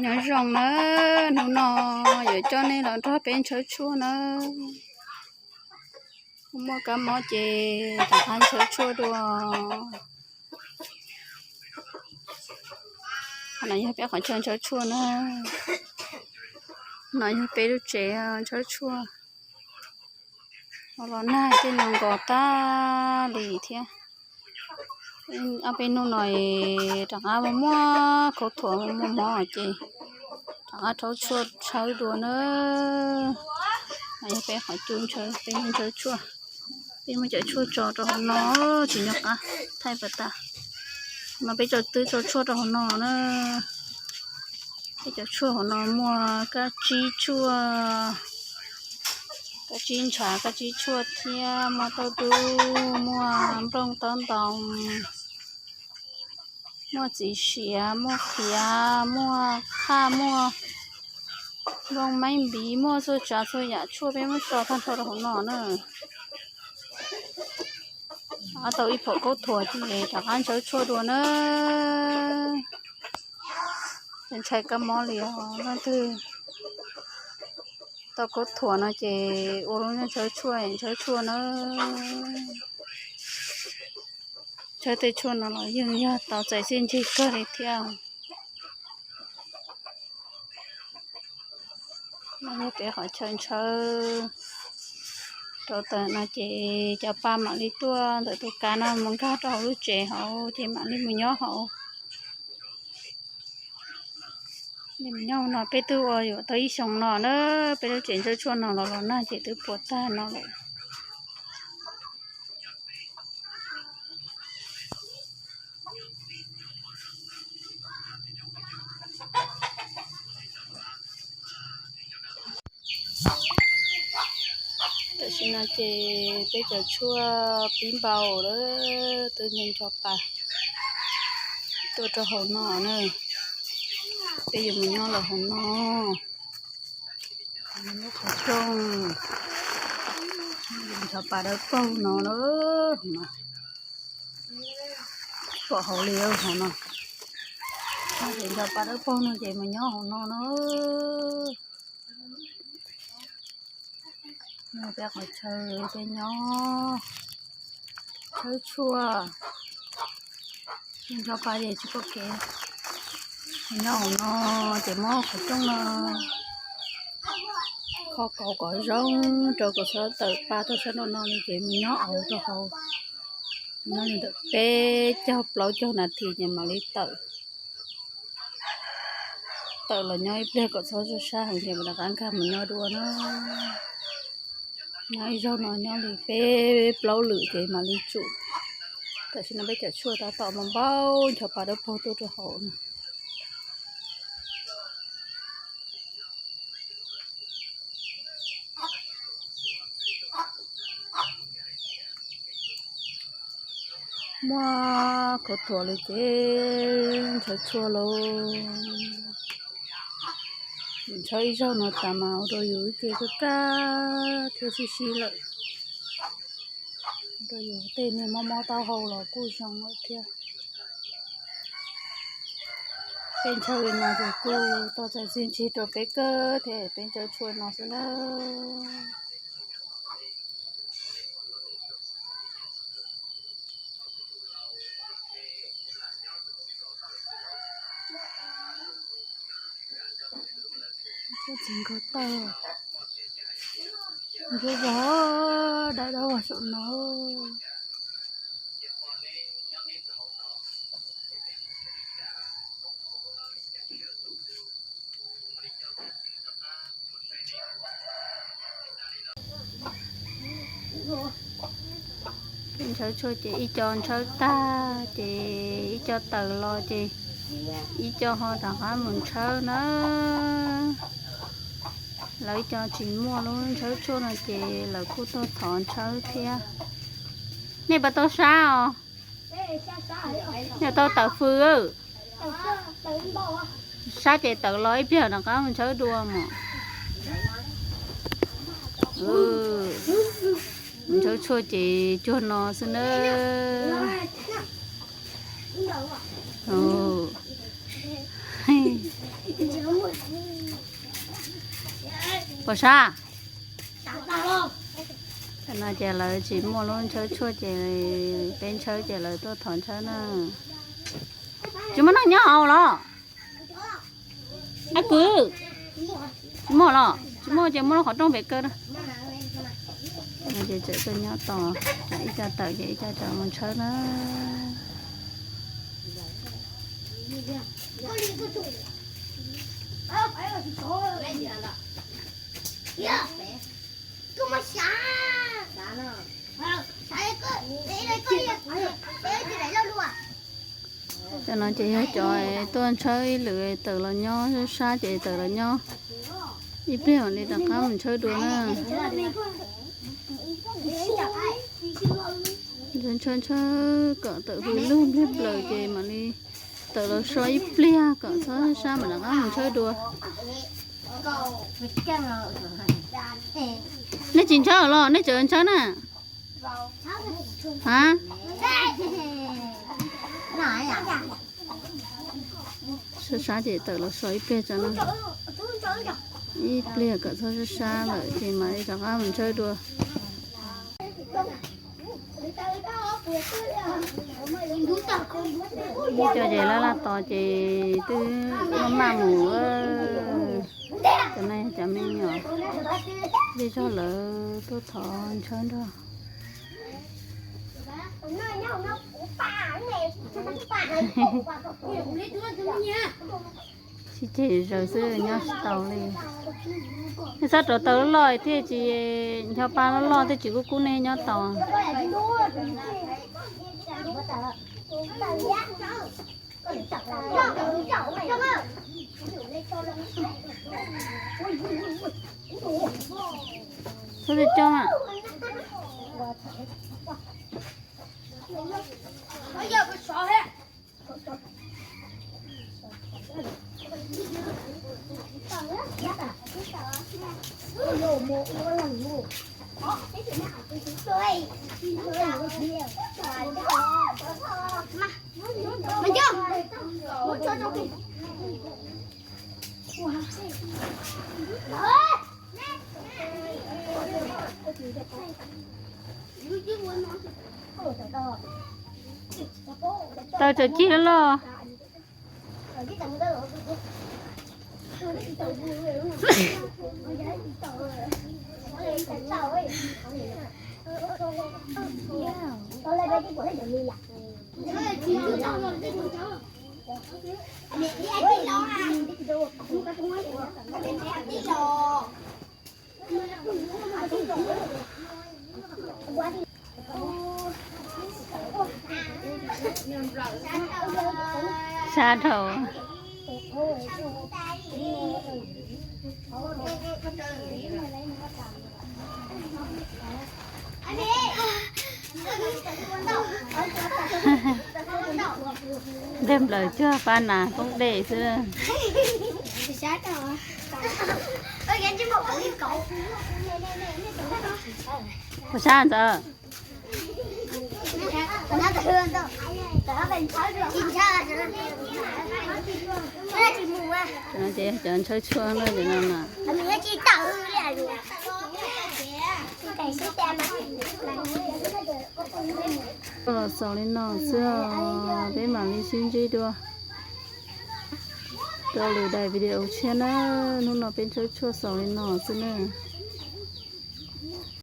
Nyob zoo nawb, hnub no yuav coj nej los nrog peb ntshaw tshuaj nawb. Muaj kab mob ces rov qab ntshaw tshuaj dua. No yog peb qhov chaw ntshaw tshuaj na. No yog peb lub tsev ntshaw tshuaj. Los nag tej no nkos tag li thiab. Ob peb hnub no rov qab muaj khaub thuas muaj mob ces rov qab rhaub tshuaj tshawb dua na. Yog peb qhov cub ntshaw, peb ntshaw tshuaj. Peb muab cov tshuaj tso rau hauv no, tsis nco qab thaij pas tas. No peb twb tso tshuaj rau hauv no na. Peb cov tshuaj hauv no muaj kab tsib tshuaj, kab tsib ntshav, kab tsib tshuaj thiab muaj tauj dub, muaj nplooj taub ntoo, muaj txiv siav, muaj qhiav, muaj qhaj, muaj nplooj maib npiv, muaj txhua tsav txhua yam tshuaj peb muab tso tag nrho rau hauv no na. Tau ib phaum khaub thuas ces rov qab ntshaw tshuaj dua na. Ntshai kab mob li os, leej twg tau khaub thuas no ces ua lub ntshaw tshuaj, ntshaw tshuaj na. Ntshaw tej tshuaj no los yeej yog tau txais txiaj ntsig kawg li thiab. No yog peb qhov chaw ntshaw rau tawm no ces cov pa mam li tuaj ntawm tus kav no mus nkag rau hauv lub tsev hauv ces mam li mus nyob hauv. Nyob no peb twb ua yuav tau ib xyoos no na, peb lub tsev ntshaw tshuaj no los los nag ces twb puas tag no lawm. Tam sim no ces peb cov tshuaj pib npau lawm, twb ncho ncho pas tuaj rau hauv no na. Peb yuav mus nyob lawm hauv no. Lub qhov rooj, ncho pas dawb paug no lawm no. Pom hauv li hauv no. Ces ncho pas dawb paug no ces mus nyob hauv no na. Peb qhov chaw peb nyob tshawb tshuaj, ncho pas ces tsis pom kev. Nyob hauv no ces muab qhov rooj no kho kauv kom zoo rau kom txhob tawm pa tuaj sab nraum no li ces mus nyob hauv rau hauv. Nyob li ntawm peb caug plaub caug nas this ces mam li tawm. Tawm los nyob ib pliag kom txhob sab heev ces mam rov qab nkag mus nyob dua na. Nyob ib zaug no nyob li peb plaub lwm ces mam li tsum. Tam sim no peb cov tshuaj tab tom mus npau ncho pas dawb paug tuaj rau hauv no. Muaj khaub thuas li ces ntshaw tshuaj lauj. Ntshaw ib zaug no tas mas ua rau yus ib ce kaj kaj thiab sib sib lawm. Ua rau yus tej niag mob mob taub hau los kuj zoo lawm thiab. Peb ntshaw li no ces kuj tau txais txiaj ntsig rau peb kawg thiab, peb ntshaw tshuaj no xwb na. Txiv nkawd tawg, nkawd vov dai dab vog saum no. Ntshaw tshuaj ces ib co ntshaw tag ces ib co tawm los ces ib co ho rov qab mus ntshaw na. Lawv ib co tsis muaj lub ntshaw tshuaj no ces lawv kuj tuaj thov ntshaw thiab. Nej puas tau sab os? Yog tau tawm fws, sab ces tawm los ib pliag rov qab mus ntshaw dua mas. Ntshaw tshuaj ces cuag no xwb na. Puas sab? Tam no ces lawv tsis muaj lub ntshawb tshuaj ces peb ntshawb ces lawv tuaj thov ntshawb na. Tsis muaj neeg nyob hauv los? Ab kwv, tsis muaj los? Tsis muaj ces muab lub qhov rooj pem kaw na. Ces tseem tuaj nyob tos, ib co tawm ces ib co tawm mus ntshawb na. Cov no ces yog cov tuaj ntshawb ib lwm tawm los nyob sab sab ces tawm los nyob ib pliag mam li rov qab mus ntshawb dua na. Ntshawb ntshawb kom tawm hws lug npliag plaws ces mam li tawm los so ib pliag kom txhob sab mam rov qab mus ntshawb dua. Nej tsis ntshawb los nej tseem ntshawb na? A, sab sab ces tawm los so ib pliag tso na. Ib pliag kom txhob sab sab lawm ces mam li rov qab mus ntshawb dua. Ib co ces laj laj tos ces twb maj maj mus. Cov no yog cov me nyuam, zej zog lawv tuaj thov ntshawb nrog. Sib ceg zaws xwb nyob tsis tau li. Nej txhob rauv taws loj loj thiaj tsis, ncho pa loj loj thiaj tsis kub kub nej nyob tau. Txhob coj na. Taws tawm cig loj loj. Sab dhau. Dej nplawm cuag pab nas poob dej xwb. Puas sab ntxawm? Cov no ces cov ntshawb tshuaj no ces no na. Los xaus li no xwb os, peb mam li sib ntsib dua rau lwm daim video tshiab na. Hnub no peb ntshawb tshuaj xaus li no xwb na.